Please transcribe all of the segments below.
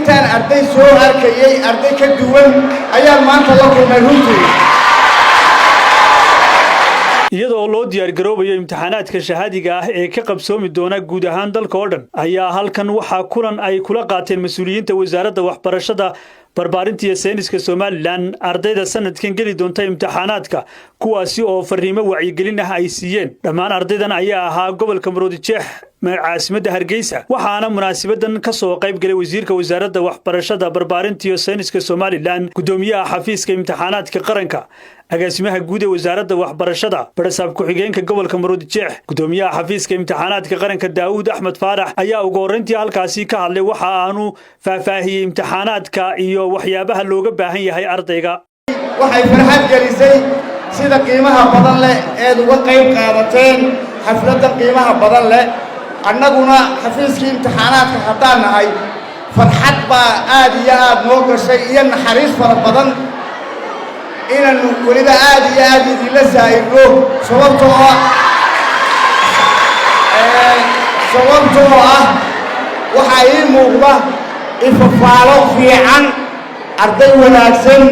Intaan arday soo arkayey, arday ka duwan ayaan maanta la kulmay runtii. Iyadoo loo diyaargaroobayo imtixaanaadka shahaadiga ah ee ka qabsoomi doona guud ahaan dalka oo dhan, ayaa halkan waxaa kulan ay kula qaateen mas-uuliyiinta Wasaaradda Waxbarashada, Barbaarinta iyo Sayniska Somaliland ardayda sanadkan geli doonta imtixaanaadka, kuwaasi oo fariimo wacyigelin ah ay siiyeen. Dhammaan ardaydan ayaa ahaa gobolka Maroodijeex, caasimadda Hargeysa, waxaana munaasibadan ka soo qayb galay wasiirka Wasaaradda Waxbarashada, Barbaarinta iyo Sayniska Somaliland, guddoomiyaha xafiiska imtixaanaadka qaranka, agaasimaha guud ee Wasaaradda Waxbarashada, barasaab ku-xigeenka gobolka Maroodijeex. Guddoomiyaha xafiiska imtixaanaadka qaranka, Daa'uud Axmed Faarax, ayaa ugu horrayntii halkaasi ka hadlay. Waxa aanu faahfaahiyey imtixaanaadka iyo waxyaabaha looga baahan yahay ardayga. Waxay farxad gelisay sida qiimaha badan leh eed uga qayb qaadateen xafladdan qiimaha badan leh. Annaguna xafiiskii imtixaanaadka haddaan nahay, farxad baa aad iyo aad noo gashay iyo naxariis fara badan inaannu weliba aad iyo aad idinla saa'irno, sababtoo ah waxaa ii muuqda ifafaalo fiican, arday wanaagsan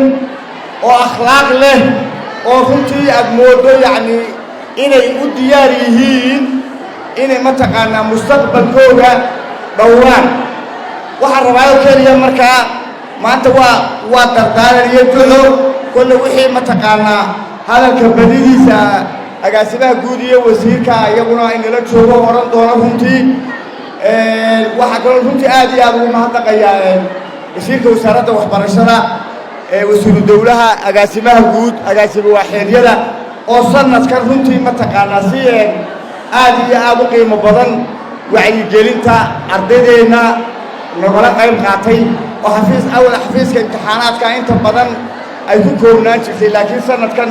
oo akhlaaq leh oo runtii aad mooddo yacnii inay u diyaar yihiin inay mataqaanaa mustaqbalkooda dhowraan. Waxaan rabaa oo keliya markaa maanta waa dardaaran iyo duco. Kolle wixii mataqaanaa hadalka badidiisa agaasimaha guud iyo wasiirka iyaguna inala joogo odhan doono. Runtii waxaa kaloo runtii aad iyo aad ugu mahadnaqayaa wasiirka Wasaaradda Waxbarashada, wasiiru dowlaha, agaasimaha guud, agaasima waaxeedyada oo sanadkan runtii mataqaanaa si aad iyo aad u qiimo badan wacyigelinta ardaydeenna nagala qayb qaatay, oo xafiis awal xafiiska imtixaanaadka inta badan ay ku koobnaan jirtay, laakiin sanadkan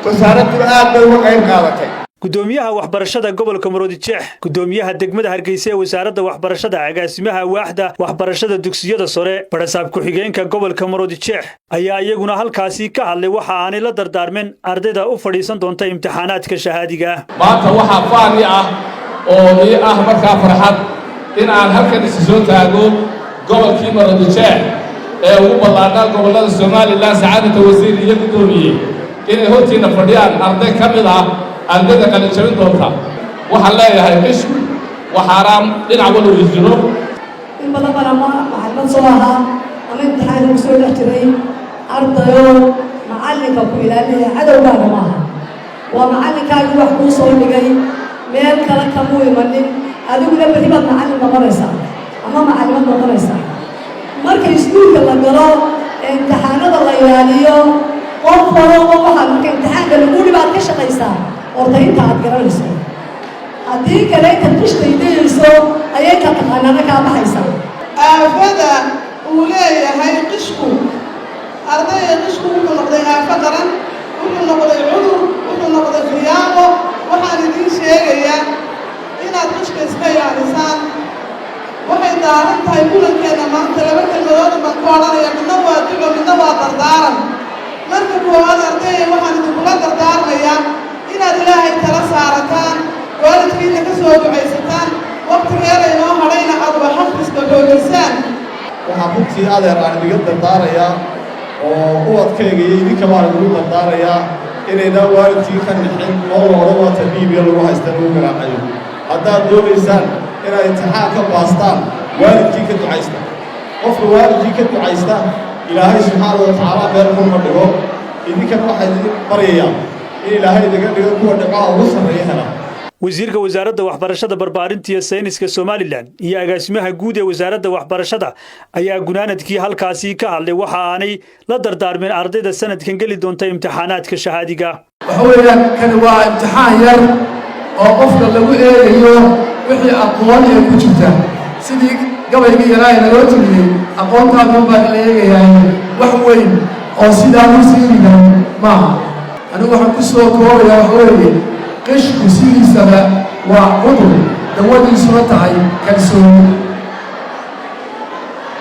wasaaradduna aad bay uga qayb qaadatay. Gudoomiyaha waxbarashada gobolka Maroodijeex, gudoomiyaha degmada Hargeysa ee Wasaaradda Waxbarashada, agaasimaha waaxda waxbarashada dugsiyada sare, barasaab ku-xigeenka gobolka Maroodijeex ayaa iyaguna halkaasi ka hadlay. Waxa aanay la dardaarmeen ardayda u fadhiisan doonta imtixaanaadka shahaadiga. Maanta waxaa faan ii ah oo ii ah markaa farxad in aan halkan isi soo taago gobolkii Maroodijeex ee ugu ballaadhnaa gobollada Somaliland. Sacaadata wasiir iyo guddoomiye, inay hortiinna fadhiyaan arday ka mid ah ardayda qalinjabin doonta, waxaan leeyahay qishku waa xaaraam dhinac walow jiro. In badan baan ama macallimad soo ahaa ama imtixaan lagu soo dhex jiray. Ardayo, macallinka ku ilaalinaya cadowgaaga maaha, waa macallinkaagii wax kuu soo dhigay, meel kale kamuu imanin. Adiguna berri baad macallin noqonaysaa ama macallimad noqonaysaa. Marka iskuulka la galo ee imtixaanada la ilaaliyo, qof walooba waxaa marka imtixaanka lagu dhiba aad ka shaqaysaa horta inta aad garanayso. Haddii kale intaad qishtaydayeyso ayay ka taqaanaana kaa baxaysaa. Aafada uu leeyahay qishku, ardayga qishku wuxuu noqday aafo qaran, wuxuu noqday cudur, wuxuu noqday khiyaamo. Waxaan idiin sheegayaa inaad qishka iska ilaalisaan. Waxay daaran tahay kulankeenna maanta laba kelmadood baan ku odhanaya: midna waa duco, midna waa dardaaran. Marka koowaad, ardayga, waxaan idinkula dardaarmayaa inaad Ilaahay tala saarataan, waalidkiina ka soo ducaysataan, waqtigeeda inoo hadhayna aad wax akhriska xoojisaan. Waxaan runtii, adeer, aan idiga dardaarayaa oo ubadkayga iyo idinka baan idigu dardaarayaa inaydaan waalidkii ka nixin oo la odhan waata Liibiya lagu haysta lagu garaacayo. Haddaad doonaysaan inaad imtixaan ka baastaan, waalidkii ka ducaysta. Qofka waalidkii ka ducaysta, Ilaahay subxaana wa tacaala meel xun ma dhigo. Idinkana waxaa idin baryayaa in Ilaahay idiga dhigo kuwa dhibcaha ugu sarreeya hela. Wasiirka Wasaaradda Waxbarashada, Barbaarinta iyo Sayniska Somaliland iyo agaasimaha guud ee Wasaaradda Waxbarashada ayaa gunaanadkii halkaasi ka hadlay. Waxa aanay la dardaarmeen ardayda sanadkan geli doonta imtixaanaadka shahaadiga. Waxa weeyaan, kani waa imtixaan yar oo qofka lagu eegayo wixii aqoon ee ku jirta. Sidii gabaygii yaraa naloo tiriyey, aqoontaadun baa la eegayaa, wax weyn oo sidaa u siiriga maaha. Anigu waxaan ku soo koobayaa, waxa weeye, qishku sidiisaba waa cudur dawadiisuna tahay kalsooni.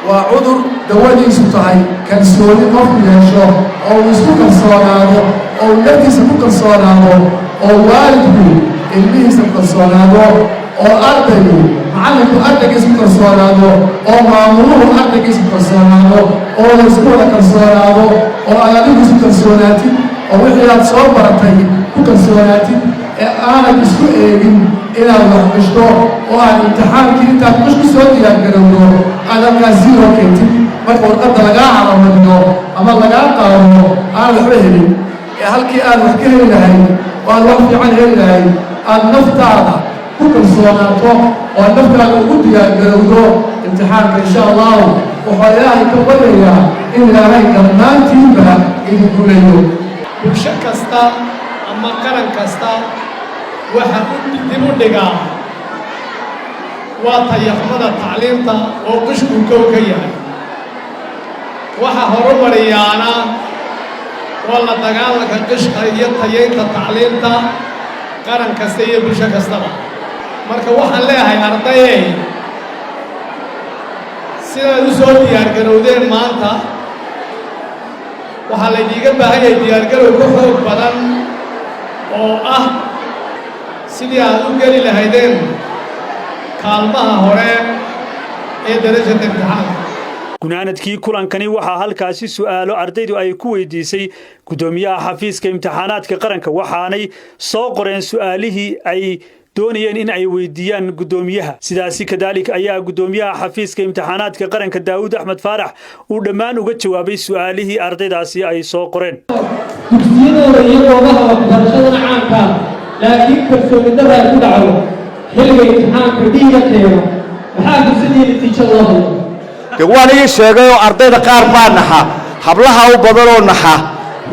Waa cudur dawadiisu tahay kalsooni qofku yeesho oo uu isku kalsoonaado, oo uu naftiisa ku kalsoonaado, oo waalidku ilmihiisa ku kalsoonaado, oo ardaygu macallinku ardaygiisa ku kalsoonaado, oo maamuluhu ardaygiisa ku kalsoonaado. oo la isku wada kalsoonaado, oo aad adigu isku kalsoonaatid, oo wixii aad soo baratay ku kalsoonaatid, ee aanad isku eegin inaad wax qishto, oo aad imtixaankii intaad qish ku soo diyaargarowdo aad halkaas zero keentid. Marka warqadda lagaa calamadiyo ama lagaa qaado, aanad waxba helin, ee halkii aad wax ka heli lahayd oo aad wax fiican heli lahayd, aad naftaada ku kalsoonaato oo aad naftaada ugu diyaargarowdo imtixaanka, insha Allahu. Waxaa Ilaahay ka baryayaa in Ilaahay dhammaantiinba idin guulayo. Bulsho kasta ama qaran kasta waxa u dib u dhigaa waa tayaxumada tacliinta oo qishku kow ka yahay. Waxa horumariyaana waa la dagaalanka qishka iyo tayaynta tacliinta qaran kasta iyo bulsho kastaba. Marka waxaan leeyahay, ardayey, sidaad u soo diyaargarowdeen maanta, waxaa laydiiga baahan yahay diyaargarow ka xoog badan, oo ah sidii aad u geli lahaydeen kaalmaha hore ee darajada imtixaanka. Gunaanadkii kulankani waxaa halkaasi su'aalo ardaydu ay ku weydiisay guddoomiyaha xafiiska imtixaanaadka qaranka, waxaanay soo qoreen su'aalihii ay doonayeen in ay weydiiyaan guddoomiyaha. Sidaasi kadaalik ayaa guddoomiyaha xafiiska imtixaanaadka qaranka, Daawud Axmed Faarax, uu dhammaan uga jawaabay su'aalihii ardaydaasi ay soo qoreen. Dugsiyadooda iyo goobaha waxbarashadana caanka, laakiin kalsooni darra ay ku dhacdo xilliga imtixaanka dhiiga keeno, maxaa fursadii natiijo loo hayo? De waan ii sheegay oo ardayda qaar baa naxa, hablaha u badanoo naxa.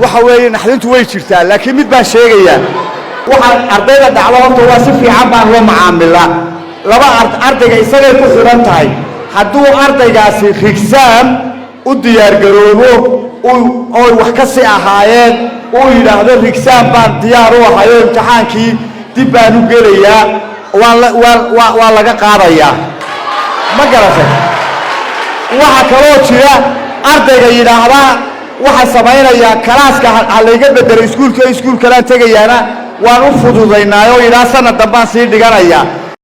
Waxa weeye, naxdintu way jirtaa, laakiin mid baan sheegayaa: waxaan ardayda dhacdo horta waa si fiican baan loo macaamilaa. Laba ardayga isagay ku xidhan tahay. Hadduu ardaygaasi re-exam u diyaargaroobo oy wax ka si ahaayeen, uu yidhaahdo re-exam baan diyaar u ahayo, imtixaankii dib baan u gelayaa, waa laga qaadayaa. Ma garatay? Waxaa kaloo jira ardayga yidhaahdaa waxaa samaynayaa kalaaska ha layga bedelo, iskuulka iskuul kalaan tegayaana, waan u fududaynaa oo yidhaha sanad dambaan sii dhiganayaa.